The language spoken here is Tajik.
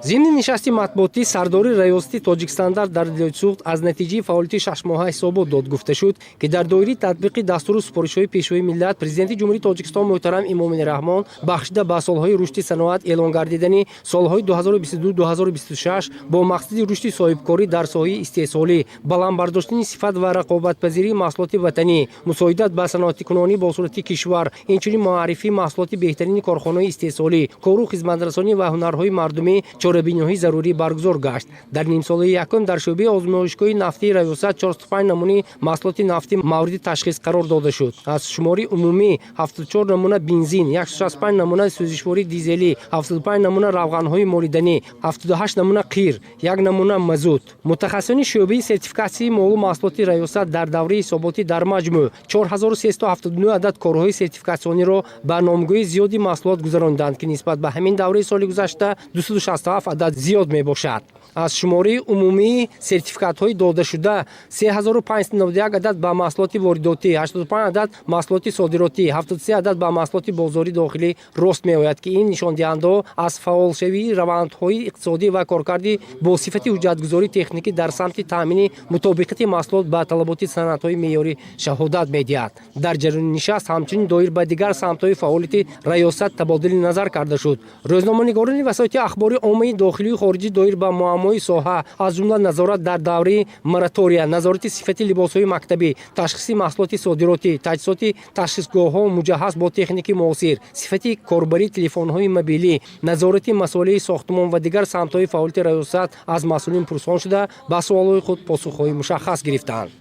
Зимни нишасти матбуотӣ сардори раёсати «Тоҷикстандарт» дар вилояти Суғд аз натиҷаи фаъолияти 6-моҳа ҳисобот дод. Гуфта шуд, ки дар доираи татбиқи дастуру супоришҳои Пешвои миллат, Президенти Ҷумҳурии Тоҷикистон муҳтарам Эмомалӣ Раҳмон, бахшида ба солҳои рушди саноат эълон гардидани солҳои 2022-2026, бо мақсади рушди соҳибкорӣ дар соҳаи истеҳсолӣ, баланд бардоштани сифат ва рақобатпазирии маҳсулоти ватанӣ, мусоидат ба саноатикунонӣ босуръати кишвар, инчунин муаррифии маҳсулоти беҳтарини корхонаҳои истеҳсолӣ, кору хизматрасонӣ ва ҳунарҳои мардумӣ чорабиниҳои зарурӣ баргузор гашт. Дар нимсолаи якум дар шӯъбаи озмоишгоҳи нафтии раёсат 405 намунаи маҳсулоти нафтӣ мавриди ташхис қарор дода шуд. Аз шумори умумӣ 74 намуна бензин, 165 намуна сӯзишвории дизелӣ, 75 намуна равғанҳои молиданӣ, 78 намуна қир, 1 намуна мазут. Мутахассисони шӯъбаи сертификатсияи молу маҳсулоти раёсат дар давраи ҳисоботӣ дар маҷмӯъ 4379 адад корҳои сертификатсиониро ба номгӯи зиёди маҳсулот гузарониданд, ки нисбат ба ҳамин давраи соли гузашта 267 адад зиёд мебошад. Аз шумораи умумии сертификатҳои додашуда 3591 адад ба маҳсулоти воридотӣ, 85 адад маҳсулоти содиротӣ, 73 адад ба маҳсулоти бозори дохилӣ рост меояд, ки ин нишондиҳандаҳо аз фаъолшавии равандҳои иқтисодӣ ва коркарди бо сифати ҳуҷҷатгузории техникӣ дар самти таъмини мутобиқати маҳсулот ба талаботи санадҳои меъёрӣ шаҳодат медиҳад. Дар ҷараёни нишаст ҳамчунин доир ба дигар самтҳои фаъолияти раёсат табодули назар карда шуд. Рӯзноманигорони васоити ахбори оммаи дохилию хориҷӣ доир ба муаммои соҳа, аз ҷумла назорат дар давраи моратория, назорати сифати либосҳои мактабӣ, ташхиси маҳсулоти содиротӣ, таҷҳизоти ташхисгоҳҳо муҷаҳҳаз бо техникаи муосир, сифати корбарии телефонҳои мобилӣ, назорати масолеҳи сохтмон ва дигар самтҳои фаъолияти раёсат аз масъулин пурсон шуда, ба суолҳои худ посухҳои мушаххас гирифтанд.